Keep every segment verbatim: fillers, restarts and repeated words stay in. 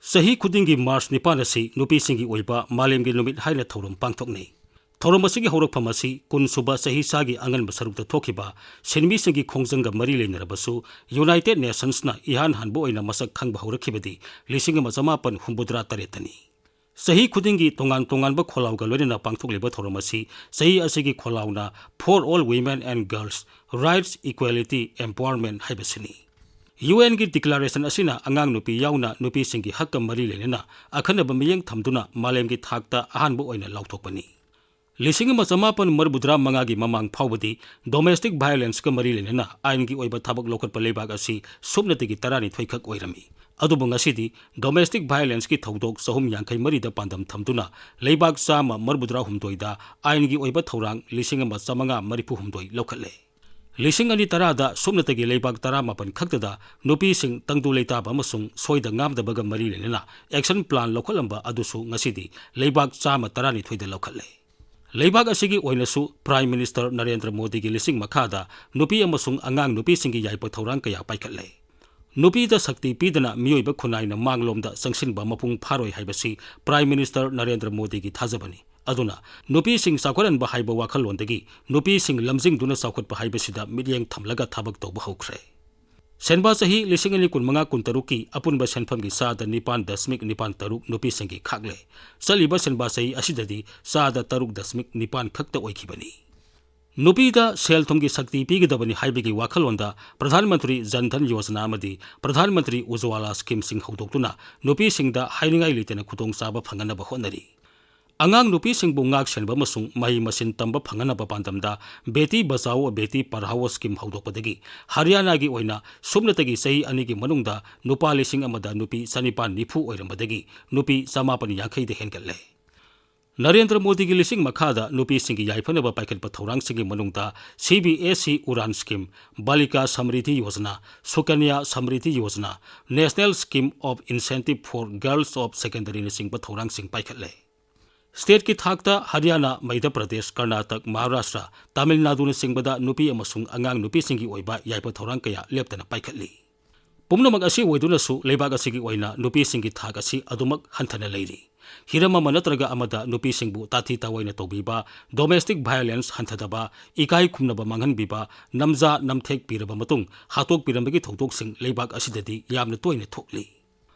ꯆꯍꯤ ꯈꯨꯗꯤꯡꯒꯤ ꯃꯥꯔꯆ ꯅꯤꯄꯥꯟ ꯑꯁꯤ ꯅꯨꯄꯤꯁꯤꯡꯒꯤ ꯑꯣꯏꯕ ꯃꯥꯂꯦꯝꯒꯤ ꯅꯨꯃꯤꯠ ꯍꯥꯏꯅ ꯊꯧꯔꯝ ꯄꯥꯡꯊꯣꯛꯅꯩ꯫ ꯊꯧꯔꯝ ꯑꯁꯤꯒꯤ ꯍꯧꯔꯛꯐꯝ ꯑꯁꯤ ꯀꯨꯟꯁꯨꯕ ꯆꯍꯤꯆꯥꯒꯤ ꯑꯉꯟꯕ ꯁꯔꯨꯛꯇ ꯊꯣꯛꯈꯤꯕ ꯁꯤꯟꯃꯤꯁꯤꯡꯒꯤ ꯈꯣꯡꯖꯪꯒ ꯃꯔꯤ ꯂꯩꯅꯔꯕꯁꯨ, ꯌꯨꯅꯥꯏꯇꯦꯗ ꯅꯦꯁꯟꯁꯅ ꯏꯍꯥꯟ ꯍꯥꯟꯕ ꯑꯣꯏꯅ ꯃꯁꯛ ꯈꯪꯕ ꯍꯧꯔꯛꯈꯤꯕꯗꯤ ꯂꯤꯁꯤꯡ ꯑꯃ ꯆꯃꯥꯄꯟ ꯍꯨꯝꯐꯨꯇꯔꯥ ꯇꯔꯦꯠꯇꯅꯤ꯫ ꯆꯍꯤ ꯈꯨꯗꯤꯡꯒꯤ ꯇꯣꯉꯥꯟ ꯇꯣꯉꯥꯟꯕ ꯈꯣꯜꯂꯥꯎꯒ ꯂꯣꯏꯅꯅ ꯄꯥꯡꯊꯣꯛꯂꯤꯕ ꯊꯧꯔꯝ ꯑꯁꯤ ꯆꯍꯤ ꯑꯁꯤꯒꯤ ꯈꯣꯜꯂꯥꯎꯅ For All Women and Girls, Rights, Equality, Empowerment ꯍꯥꯏꯕꯁꯤꯅꯤ꯫ ꯌꯨ ꯑꯦꯟꯒꯤ ꯗꯤꯀ꯭ꯂꯥꯔꯦꯁꯟ ꯑꯁꯤꯅ ꯑꯉꯥꯡ ꯅꯨꯄꯤ ꯌꯥꯎꯅ ꯅꯨꯄꯤꯁꯤꯡꯒꯤ ꯍꯛꯀ ꯃꯔꯤ ꯂꯩꯅꯅ ꯑꯈꯟꯅꯕ ꯃꯤꯠꯌꯦꯡ ꯊꯝꯗꯨꯅ ꯃꯥꯂꯦꯝꯒꯤ ꯊꯥꯛꯇ ꯑꯍꯥꯟꯕ ꯑꯣꯏꯅ ꯂꯥꯎꯊꯣꯛꯄꯅꯤ꯫ ꯂꯤꯁꯤꯡ ꯑꯃ ꯆꯃꯥꯄꯟ ꯃꯔꯤꯐꯨꯇꯔꯥ ꯃꯉꯥꯒꯤ ꯃꯃꯥꯡ ꯐꯥꯎꯕꯗꯤ ꯗꯣꯃꯦꯁꯇꯤꯛ ꯚꯥꯏꯑꯣꯂꯦꯟꯁꯀ ꯃꯔꯤ ꯂꯩꯅꯅ ꯑꯥꯏꯟꯒꯤ ꯑꯣꯏꯕ ꯊꯕꯛ ꯂꯧꯈꯠꯄ ꯂꯩꯕꯥꯛ ꯑꯁꯤ ꯁꯨꯞꯅꯇꯒꯤ ꯇꯔꯥꯅꯤꯊꯣꯏ ꯈꯛ ꯑꯣꯏꯔꯝꯃꯤ꯫ ꯑꯗꯨꯕꯨ ꯉꯁꯤꯗꯤ ꯗꯣꯃꯦꯁꯇꯤꯛ ꯚꯥꯏꯑꯣꯂꯦꯟꯁꯀꯤ ꯊꯧꯗꯣꯛ ꯆꯍꯨꯝ ꯌꯥꯡꯈꯩ ꯃꯔꯤꯗ ꯄꯥꯟꯗꯝ ꯊꯝꯗꯨꯅ ꯂꯩꯕꯥꯛ ꯆꯥꯝꯃ ꯃꯔꯤꯐꯨꯇꯔꯥ ꯍꯨꯝꯗꯣꯏꯗ ꯑꯥꯏꯟꯒꯤ ꯑꯣꯏꯕ ꯊꯧꯔꯥꯡ ꯂꯤꯁꯤꯡ ꯑꯃ ꯆꯥꯃꯉꯥ ꯃꯔꯤꯐꯨ ꯍꯨꯝꯗꯣꯏ ꯂꯧꯈꯠꯂꯦ꯫ ꯂꯤꯁꯤꯡ ꯑꯅꯤ ꯇꯔꯥꯗ ꯁꯨꯞꯅꯇꯒꯤ ꯂꯩꯕꯥꯛ ꯇꯔꯥꯃꯥꯄꯟ ꯈꯛꯇꯗ ꯅꯨꯄꯤꯁꯤꯡ ꯇꯪꯗꯨ ꯂꯩꯇꯥꯕ ꯑꯃꯁꯨꯡ ꯁꯣꯏꯗ ꯉꯥꯝꯗꯕꯒ ꯃꯔꯤ ꯂꯩꯅꯅ ꯑꯦꯛꯁꯟ ꯄ꯭ꯂꯥꯟ ꯂꯧꯈꯠꯂꯝꯕ ꯑꯗꯨꯁꯨ ꯉꯁꯤꯗꯤ ꯂꯩꯕꯥꯛ ꯆꯥꯝꯃ ꯇꯔꯥꯅꯤꯊꯣꯏꯗ ꯂꯧꯈꯠꯂꯦ꯫ ꯂꯩꯕꯥꯛ ꯑꯁꯤꯒꯤ ꯑꯣꯏꯅꯁꯨ ꯄ꯭ꯔꯥꯏꯝ ꯃꯤꯅꯤꯁꯇꯔ ꯅꯔꯦꯟꯗ꯭ꯔ ꯃꯣꯗꯤꯒꯤ ꯂꯤꯁꯤꯡ ꯃꯈꯥꯗ ꯅꯨꯄꯤ ꯑꯃꯁꯨꯡ ꯑꯉꯥꯡ ꯅꯨꯄꯤꯁꯤꯡꯒꯤ ꯌꯥꯏꯐ ꯊꯧꯔꯥꯡ ꯀꯌꯥ ꯄꯥꯏꯈꯠꯂꯦ꯫ ꯅꯨꯄꯤꯗ ꯁꯛꯇꯤ ꯄꯤꯗꯅ ꯃꯤꯑꯣꯏꯕ ꯈꯨꯟꯅꯥꯏꯅ ꯃꯥꯡꯂꯣꯝꯗ ꯆꯪꯁꯤꯟꯕ ꯃꯄꯨꯡ ꯐꯥꯔꯣꯏ ꯍꯥꯏꯕꯁꯤ ꯄ꯭ꯔꯥꯏꯝ ꯃꯤꯅꯤꯁꯇꯔ ꯅꯔꯦꯟꯗ꯭ꯔ ꯃꯣꯗꯤꯒꯤ ꯊꯥꯖꯕꯅꯤ꯫ ꯑꯗꯨꯅ ꯅꯨꯄꯤꯁꯤꯡ ꯆꯥꯎꯈꯠꯍꯟꯕ ꯍꯥꯏꯕ ꯋꯥꯈꯜꯂꯣꯟꯗꯒꯤ ꯅꯨꯄꯤꯁꯤꯡ ꯂꯝꯖꯤꯡꯗꯨꯅ ꯆꯥꯎꯈꯠꯄ ꯍꯥꯏꯕꯁꯤꯗ ꯃꯤꯠꯌꯦꯡ ꯊꯝꯂꯒ ꯊꯕꯛ ꯇꯧꯕ ꯍꯧꯈ꯭ꯔꯦ꯫ ꯁꯦꯟꯕꯥ ꯆꯍꯤ ꯂꯤꯁꯤꯡ ꯑꯅꯤ ꯀꯨꯟꯃꯉꯥ ꯀꯨꯟꯇꯔꯨꯛꯀꯤ ꯑꯄꯨꯟꯕ ꯁꯦꯟꯐꯝꯒꯤ ꯆꯥꯗ ꯅꯤꯄꯥꯟ ꯗꯁꯃꯤꯛ ꯅꯤꯄꯥꯟ ꯇꯔꯨꯛ ꯅꯨꯄꯤꯁꯤꯡꯒꯤ ꯈꯥꯛꯂꯦ꯫ ꯆꯠꯂꯤꯕ ꯁꯦꯟꯕꯥ ꯆꯍꯤ ꯑꯁꯤꯗꯗꯤ ꯆꯥꯗ ꯇꯔꯨꯛ ꯗꯁꯃꯤꯛ ꯅꯤꯄꯥꯟ ꯈꯛꯇ ꯑꯣꯏꯈꯤꯕꯅꯤ꯫ ꯅꯨꯄꯤꯗ ꯁꯦꯜ ꯊꯨꯝꯒꯤ ꯁꯛꯇꯤ ꯄꯤꯒꯗꯕꯅꯤ ꯍꯥꯏꯕꯒꯤ ꯋꯥꯈꯜꯂꯣꯟꯗ ꯄ꯭ꯔꯙꯥꯟ ꯃꯟꯇ꯭ꯔꯤ ꯖꯟ ꯙꯟ ꯌꯣꯖꯅꯥ ꯑꯃꯗꯤ ꯄ꯭ꯔꯙꯥꯟ ꯃꯟꯇ꯭ꯔꯤ ꯎꯖ꯭ꯋꯥꯂꯥ ꯁ꯭ꯀꯤꯝꯁꯤꯡ ꯍꯧꯗꯣꯛꯇꯨꯅ ꯅꯨꯄꯤꯁꯤꯡꯗ ꯍꯥꯏꯅꯤꯡꯉꯥꯏ ꯂꯩꯇꯅ ꯈꯨꯗꯣꯡꯆꯥꯕ ꯐꯪꯍꯟꯅꯕ ꯍꯣꯠꯅꯔꯤ꯫ ꯑꯉꯥꯡ ꯅꯨꯄꯤꯁꯤꯡꯕꯨ ꯉꯥꯛ ꯁꯦꯟꯕ ꯑꯃꯁꯨꯡ ꯃꯍꯩ ꯃꯁꯤꯡ ꯇꯝꯕ ꯐꯪꯍꯟꯅꯕ ꯄꯥꯟꯗꯝꯗ ꯕꯦꯇꯤ ꯕꯆꯥꯑꯣ ꯕꯦꯇꯤ ꯄꯔꯍꯥꯑꯣ ꯁ꯭ꯀꯤꯝ ꯍꯧꯗꯣꯛꯄꯗꯒꯤ ꯍꯔꯤꯌꯥꯅꯥꯒꯤ ꯑꯣꯏꯅ ꯁꯨꯞꯅꯇꯒꯤ ꯆꯍꯤ ꯑꯅꯤꯒꯤ ꯃꯅꯨꯡꯗ ꯅꯨꯄꯥ ꯂꯤꯁꯤꯡ ꯑꯃꯗ ꯅꯨꯄꯤ ꯆꯅꯤꯄꯥꯟ ꯅꯤꯐꯨ ꯑꯣꯏꯔꯝꯕꯗꯒꯤ ꯅꯨꯄꯤ ꯆꯃꯥꯄꯟ ꯌꯥꯡꯈꯩꯗ ꯍꯦꯟꯒꯠꯂꯦ꯫ ꯅꯔꯦꯟꯗ꯭ꯔ ꯃꯣꯗꯤꯒꯤ ꯂꯤꯁꯤꯡ ꯃꯈꯥꯗ ꯅꯨꯄꯤꯁꯤꯡꯒꯤ ꯌꯥꯏꯐꯅꯕ ꯄꯥꯏꯈꯠꯄ ꯊꯧꯔꯥꯡꯁꯤꯡꯒꯤ ꯃꯅꯨꯡꯗ C B S E Udaan scheme, Balika Samriddhi Yojana, Sukanya Samriddhi Yojana, National Scheme of Incentive for Girls of Secondaryꯅꯆꯤꯡꯕ ꯊꯧꯔꯥꯡꯁꯤꯡ ꯄꯥꯏꯈꯠꯂꯦ꯫ ꯁ꯭ꯇꯦꯠꯀꯤ ꯊꯥꯛꯇ ꯍꯔꯤꯌꯥꯅꯥ, ꯃꯩꯙ꯭ꯌ ꯄ꯭ꯔꯗꯦꯁ, ꯀꯔꯅꯥꯇꯛ, ꯃꯍꯥꯔꯥꯁꯇ꯭ꯔ, ꯇꯥꯃꯤꯜ ꯅꯥꯗꯨꯅꯆꯤꯡꯕꯗ ꯅꯨꯄꯤ ꯑꯃꯁꯨꯡ ꯑꯉꯥꯡ ꯅꯨꯄꯤꯁꯤꯡꯒꯤ ꯑꯣꯏꯕ ꯌꯥꯏꯐ ꯊꯧꯔꯥꯡ ꯀꯌꯥ ꯂꯦꯞꯇꯅ ꯄꯥꯏꯈꯠꯂꯤ꯫ ꯄꯨꯝꯅꯃꯛ ꯑꯁꯤ ꯑꯣꯏꯗꯨꯅꯁꯨ ꯂꯩꯕꯥꯛ ꯑꯁꯤꯒꯤ ꯑꯣꯏꯅ ꯅꯨꯄꯤꯁꯤꯡꯒꯤ ꯊꯥꯛ ꯑꯁꯤ ꯑꯗꯨꯃꯛ ꯍꯟꯊꯅ ꯂꯩꯔꯤ꯫ ꯍꯤꯔꯝ ꯑꯃ ꯅꯠꯇ꯭ꯔꯒ ꯑꯃꯗ ꯅꯨꯄꯤꯁꯤꯡꯕꯨ ꯇꯥꯊꯤ ꯇꯥꯑꯣꯏꯅ ꯇꯧꯕꯤꯕ, domestic violence ꯍꯟꯊꯗꯕ, ꯏꯀꯥꯏ ꯈꯨꯝꯅꯕ ꯃꯥꯡꯍꯟꯕꯤꯕ, ꯅꯝꯖꯥ ꯅꯝꯊꯦꯛ ꯄꯤꯔꯕ ꯃꯇꯨꯡ ꯍꯥꯠꯇꯣꯛꯄꯤꯔꯝꯕꯒꯤ ꯊꯧꯗꯣꯛꯁꯤꯡ ꯂꯩꯕꯥꯛ ꯑꯁꯤꯗꯗꯤ ꯌꯥꯝꯅ ꯇꯣꯏꯅ ꯊꯣꯛꯂꯤ꯫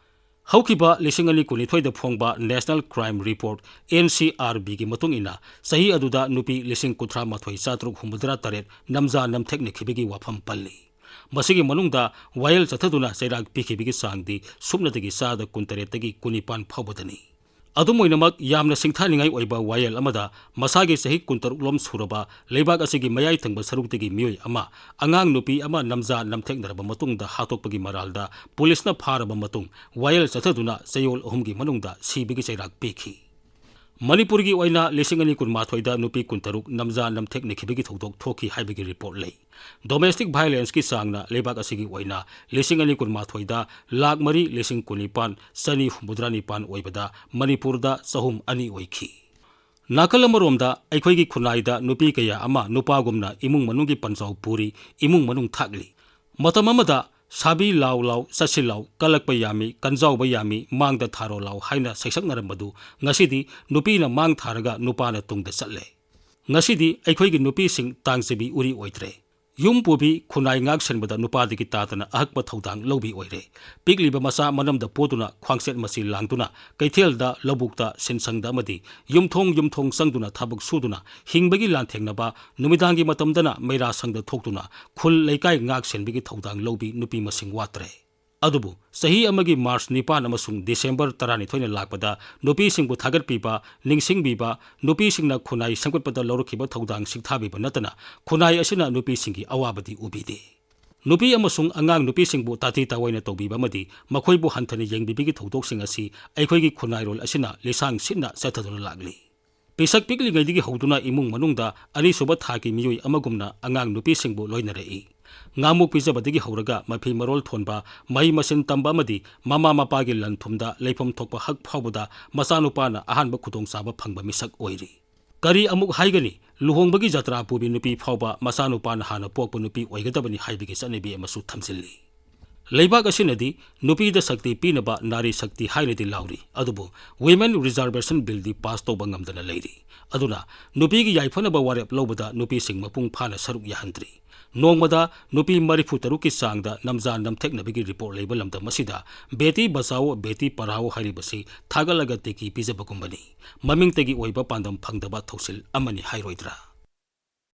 ꯍꯧꯈꯤꯕ ꯂꯤꯁꯤꯡ ꯑꯅꯤ ꯀꯨꯟꯅꯤꯊꯣꯏꯗ ꯐꯣꯡꯕ National Crime Report, N C R B ꯒꯤ ꯃꯇꯨꯡ ꯏꯟꯅ, ꯆꯍꯤ ꯑꯗꯨꯗ ꯅꯨꯄꯤ ꯂꯤꯁꯤꯡ ꯀꯨꯟꯊ꯭ꯔꯥ ꯃꯥꯊꯣꯏ ꯆꯥꯇ꯭ꯔꯨꯛ ꯍꯨꯝꯐꯨꯇꯔꯥ ꯇꯔꯦꯠ ꯅꯝꯖꯥ ꯅꯝꯊꯦꯛꯅꯈꯤꯕꯒꯤ ꯋꯥꯐꯝ ꯄꯜꯂꯤ꯫ ꯃꯁꯤꯒꯤ ꯃꯅꯨꯡꯗ ꯋꯥꯌꯦꯜ ꯆꯠꯊꯗꯨꯅ ꯆꯩꯔꯥꯛ ꯄꯤꯈꯤꯕꯒꯤ ꯆꯥꯡꯗꯤ ꯁꯨꯞꯅꯇꯒꯤ ꯆꯥꯗ ꯀꯨꯟꯇꯔꯦꯠꯇꯒꯤ ꯀꯨꯟꯅꯤꯄꯥꯟ ꯐꯥꯎꯕꯗꯅꯤ꯫ ꯑꯗꯨꯝ ꯑꯣꯏꯅꯃꯛ, ꯌꯥꯝꯅ ꯁꯤꯡꯊꯥꯅꯤꯡꯉꯥꯏ ꯑꯣꯏꯕ ꯋꯥꯌꯦꯜ ꯑꯃꯗ, ꯃꯁꯥꯒꯤ ꯆꯍꯤ ꯀꯨꯟꯇꯔꯨꯛ ꯂꯣꯝ ꯁꯨꯔꯕ ꯂꯩꯕꯥꯛ ꯑꯁꯤꯒꯤ ꯃꯌꯥꯏ ꯊꯪꯕ ꯁꯔꯨꯛꯇꯒꯤ ꯃꯤꯑꯣꯏ ꯑꯃ, ꯑꯉꯥꯡ ꯅꯨꯄꯤ ꯑꯃ ꯅꯝꯖꯥ ꯅꯝꯊꯦꯛꯅꯔꯕ ꯃꯇꯨꯡꯗ ꯍꯥꯠꯇꯣꯛꯄꯒꯤ ꯃꯔꯥꯜꯗ ꯄꯨꯂꯤꯁꯅ ꯐꯥꯔꯕ ꯃꯇꯨꯡ, ꯋꯥꯌꯦꯜ ꯆꯠꯊꯗꯨꯅ ꯆꯌꯣꯜ ꯑꯍꯨꯝꯒꯤ ꯃꯅꯨꯡꯗ ꯁꯤꯕꯒꯤ ꯆꯩꯔꯥꯛ ꯄꯤꯈꯤ꯫ ꯃꯅꯤꯄꯨꯔꯒꯤ ꯑꯣꯏꯅ ꯂꯤꯁꯤꯡ ꯑꯅꯤ ꯀꯨꯟꯃꯥꯊꯣꯏꯗ ꯅꯨꯄꯤ ꯀꯨꯟꯇꯔꯨꯛ ꯅꯝꯖꯥ ꯅꯝꯊꯦꯛꯅꯈꯤꯕꯒꯤ ꯊꯧꯗꯣꯛ ꯊꯣꯛꯈꯤ ꯍꯥꯏꯕꯒꯤ ꯔꯤꯄꯣꯔꯠ ꯂꯩ꯫ Domestic violence ꯀꯤ ꯆꯥꯡꯅ ꯂꯩꯕꯥꯛ ꯑꯁꯤꯒꯤ ꯑꯣꯏꯅ ꯂꯤꯁꯤꯡ ꯑꯅꯤ ꯀꯨꯟꯃꯥꯊꯣꯏꯗ ꯂꯥꯈ ꯃꯔꯤ ꯂꯤꯁꯤꯡ ꯀꯨꯟꯅꯤꯄꯥꯟ ꯆꯅꯤ ꯍꯨꯝꯐꯨꯇꯔꯥ ꯅꯤꯄꯥꯟ ꯑꯣꯏꯕꯗ ꯃꯅꯤꯄꯨꯔꯗ ꯆꯍꯨꯝ ꯑꯅꯤ ꯑꯣꯏꯈꯤ꯫ ꯅꯥꯀꯜ ꯑꯃꯔꯣꯝꯗ, ꯑꯩꯈꯣꯏꯒꯤ ꯈꯨꯟꯅꯥꯏꯗ ꯅꯨꯄꯤ ꯀꯌꯥ ꯑꯃ ꯅꯨꯄꯥꯒꯨꯝꯅ ꯏꯃꯨꯡ ꯃꯅꯨꯡꯒꯤ ꯄꯟꯖꯥꯎ ꯄꯨꯔꯤ, ꯏꯃꯨꯡ ꯃꯅꯨꯡ ꯊꯥꯛꯂꯤ꯫ ꯃꯇꯝ ꯑꯃꯗ "ꯁꯥꯕꯤ ꯂꯥꯎ ꯂꯥꯎ, ꯆꯠꯁꯤ ꯂꯥꯎ, ꯀꯜꯂꯛꯄ ꯌꯥꯝꯃꯤ, ꯀꯟꯖꯥꯎꯕ ꯌꯥꯝꯃꯤ, ꯃꯥꯡꯗ ꯊꯥꯔꯣ ꯂꯥꯎ" ꯍꯥꯏꯅ ꯁꯩꯁꯛꯅꯔꯝꯕꯗꯨ ꯉꯁꯤꯗꯤ ꯅꯨꯄꯤꯅ ꯃꯥꯡ ꯊꯥꯔꯒ ꯅꯨꯄꯥꯅ ꯇꯨꯡꯗ ꯆꯠꯂꯦ꯫ ꯉꯁꯤꯗꯤ ꯑꯩꯈꯣꯏꯒꯤ ꯅꯨꯄꯤꯁꯤꯡ ꯇꯥꯡꯖꯕꯤ ꯎꯔꯤ ꯑꯣꯏꯗ꯭ꯔꯦ꯫ ꯌꯨꯝ ꯄꯨꯕꯤ, ꯈꯨꯟꯅꯥꯏ ꯉꯥꯛ ꯁꯦꯟꯕꯗ ꯅꯨꯄꯥꯗꯒꯤ ꯇꯥꯗꯅ ꯑꯍꯛꯄ ꯊꯧꯗꯥꯡ ꯂꯧꯕꯤ ꯑꯣꯏꯔꯦ꯫ ꯄꯤꯛꯂꯤꯕ ꯃꯆꯥ ꯃꯅꯝꯗ ꯄꯣꯗꯨꯅ, ꯈ꯭ꯋꯥꯡꯆꯦꯠ ꯃꯆꯤ ꯂꯥꯡꯗꯨꯅ, ꯀꯩꯊꯦꯜꯗ, ꯂꯧꯕꯨꯛꯇ, ꯁꯤꯟꯁꯪꯗ ꯑꯃꯗꯤ ꯌꯨꯝꯊꯣꯡ ꯌꯨꯝꯊꯣꯡ ꯆꯪꯗꯨꯅ ꯊꯕꯛ ꯁꯨꯗꯨꯅ ꯍꯤꯡꯕꯒꯤ ꯂꯥꯟꯊꯦꯡꯅꯕ, ꯅꯨꯃꯤꯗꯥꯡꯒꯤ ꯃꯇꯝꯗꯅ ꯃꯩꯔꯥ ꯁꯪꯗ ꯊꯣꯛꯇꯨꯅ ꯈꯨꯜ ꯂꯩꯀꯥꯏ ꯉꯥꯛ ꯁꯦꯟꯕꯒꯤ ꯊꯧꯗꯥꯡ ꯂꯧꯕꯤ ꯅꯨꯄꯤ ꯃꯁꯤꯡ ꯋꯥꯠꯇ꯭ꯔꯦ꯫ ꯑꯗꯨꯕꯨ ꯆꯍꯤ ꯑꯃꯒꯤ ꯃꯥꯔꯆ ꯅꯤꯄꯥꯟ ꯑꯃꯁꯨꯡ ꯗꯤꯁꯦꯝꯕꯔ ꯇꯔꯥꯅꯤꯊꯣꯏꯅ ꯂꯥꯛꯄꯗ ꯅꯨꯄꯤꯁꯤꯡꯕꯨ ꯊꯥꯒꯠꯄꯤꯕ, ꯅꯤꯡꯁꯤꯡꯕꯤꯕ, ꯅꯨꯄꯤꯁꯤꯡꯅ ꯈꯨꯟꯅꯥꯏ ꯁꯦꯝꯒꯠꯄꯗ ꯂꯧꯔꯛꯈꯤꯕ ꯊꯧꯗꯥꯡ ꯁꯤꯡꯊꯥꯕꯤꯕ ꯅꯠꯇꯅ ꯈꯨꯟꯅꯥꯏ ꯑꯁꯤꯅ ꯅꯨꯄꯤꯁꯤꯡꯒꯤ ꯑꯋꯥꯕꯗꯤ ꯎꯕꯤꯗꯦ꯫ ꯅꯨꯄꯤ ꯑꯃꯁꯨꯡ ꯑꯉꯥꯡ ꯅꯨꯄꯤꯁꯤꯡꯕꯨ ꯇꯥꯊꯤ ꯇꯥꯑꯣꯏꯅ ꯇꯧꯕꯤꯕ ꯑꯃꯗꯤ ꯃꯈꯣꯏꯕꯨ ꯍꯟꯊꯅ ꯌꯦꯡꯕꯤꯕꯒꯤ ꯊꯧꯗꯣꯛꯁꯤꯡ ꯑꯁꯤ ꯑꯩꯈꯣꯏꯒꯤ ꯈꯨꯟꯅꯥꯏꯔꯣꯜ ꯑꯁꯤꯅ ꯂꯤꯁꯥꯡ ꯁꯤꯠꯅ ꯆꯠꯊꯗꯨꯅ ꯂꯥꯛꯂꯤ꯫ ꯄꯤꯁꯛ ꯄꯤꯛꯂꯤꯉꯩꯗꯒꯤ ꯍꯧꯗꯨꯅ ꯏꯃꯨꯡ ꯃꯅꯨꯡꯗ ꯑꯅꯤꯁꯨꯕ ꯊꯥꯛꯀꯤ ꯃꯤꯑꯣꯏ ꯑꯃꯒꯨꯝꯅ ꯑꯉꯥꯡ ꯅꯨꯄꯤꯁꯤꯡꯕꯨ ꯂꯣꯏꯅꯔꯛꯏ꯫ ꯉꯥꯃꯨꯛ ꯄꯤꯖꯕꯗꯒꯤ ꯍꯧꯔꯒ ꯃꯐꯤ ꯃꯔꯣꯜ ꯊꯣꯟꯕ, ꯃꯍꯩ ꯃꯁꯤꯡ ꯇꯝꯕ ꯑꯃꯗꯤ ꯃꯃꯥ ꯃꯄꯥꯒꯤ ꯂꯟ ꯊꯨꯝꯗ ꯂꯩꯐꯝ ꯊꯣꯛꯄ ꯍꯛ ꯐꯥꯎꯕꯗ ꯃꯆꯥꯅꯨꯄꯥꯅ ꯑꯍꯥꯟꯕ ꯈꯨꯗꯣꯡꯆꯥꯕ ꯐꯪꯕ ꯃꯤꯁꯛ ꯑꯣꯏꯔꯤ꯫ ꯀꯔꯤ ꯑꯃꯨꯛ ꯍꯥꯏꯒꯅꯤ? ꯂꯨꯍꯣꯡꯕꯒꯤ ꯖꯇ꯭ꯔꯥ ꯄꯨꯕꯤ ꯅꯨꯄꯤ ꯐꯥꯎꯕ ꯃꯆꯥꯅꯨꯄꯥꯅ ꯍꯥꯟꯅ ꯄꯣꯛꯄ ꯅꯨꯄꯤ ꯑꯣꯏꯒꯗꯕꯅꯤ ꯍꯥꯏꯕꯒꯤ ꯆꯠꯅꯕꯤ ꯑꯃꯁꯨ ꯊꯝꯖꯤꯜꯂꯤ꯫ ꯂꯩꯕꯥꯛ ꯑꯁꯤꯅꯗꯤ ꯅꯨꯄꯤꯗ ꯁꯛꯇꯤ ꯄꯤꯅꯕ ꯅꯥꯔꯤ ꯁꯛꯇꯤ ꯍꯥꯏꯅꯗꯤ ꯂꯥꯎꯔꯤ, ꯑꯗꯨꯕꯨ Women Reservation Billꯗꯤ ꯄꯥꯁ ꯇꯧꯕ ꯉꯝꯗꯅ ꯂꯩꯔꯤ꯫ ꯑꯗꯨꯅ ꯅꯨꯄꯤꯒꯤ ꯌꯥꯏꯐꯅꯕ ꯋꯥꯔꯦꯞ ꯂꯧꯕꯗ ꯅꯨꯄꯤꯁꯤꯡ ꯃꯄꯨꯡ ꯐꯥꯅ ꯁꯔꯨꯛ ꯌꯥꯍꯟꯗ꯭ꯔꯤ꯫ ꯅꯣꯡꯃꯗ ꯅꯨꯄꯤ ꯃꯔꯤꯐꯨ ꯇꯔꯨꯛꯀꯤ ꯆꯥꯡꯗ ꯅꯝꯖꯥ ꯅꯝꯊꯦꯛꯅꯕꯒꯤ ꯔꯤꯄꯣꯔꯠ ꯂꯩꯕ ꯂꯝꯗꯝ ꯑꯁꯤꯗ ꯕꯦꯇꯤ ꯕꯆꯥꯑꯣ, ꯕꯦꯇꯤ ꯄꯔꯥꯑꯣ ꯍꯥꯏꯔꯤꯕꯁꯤ ꯊꯥꯒꯠꯂꯒ ꯇꯦꯀꯤ ꯄꯤꯖꯕꯒꯨꯝꯕꯅꯤ꯫ ꯃꯃꯤꯡꯇꯒꯤ ꯑꯣꯏꯕ ꯄꯥꯟꯗꯝ ꯐꯪꯗꯕ ꯊꯧꯁꯤꯜ ꯑꯃꯅꯤ ꯍꯥꯏꯔꯣꯏꯗ꯭ꯔꯥ?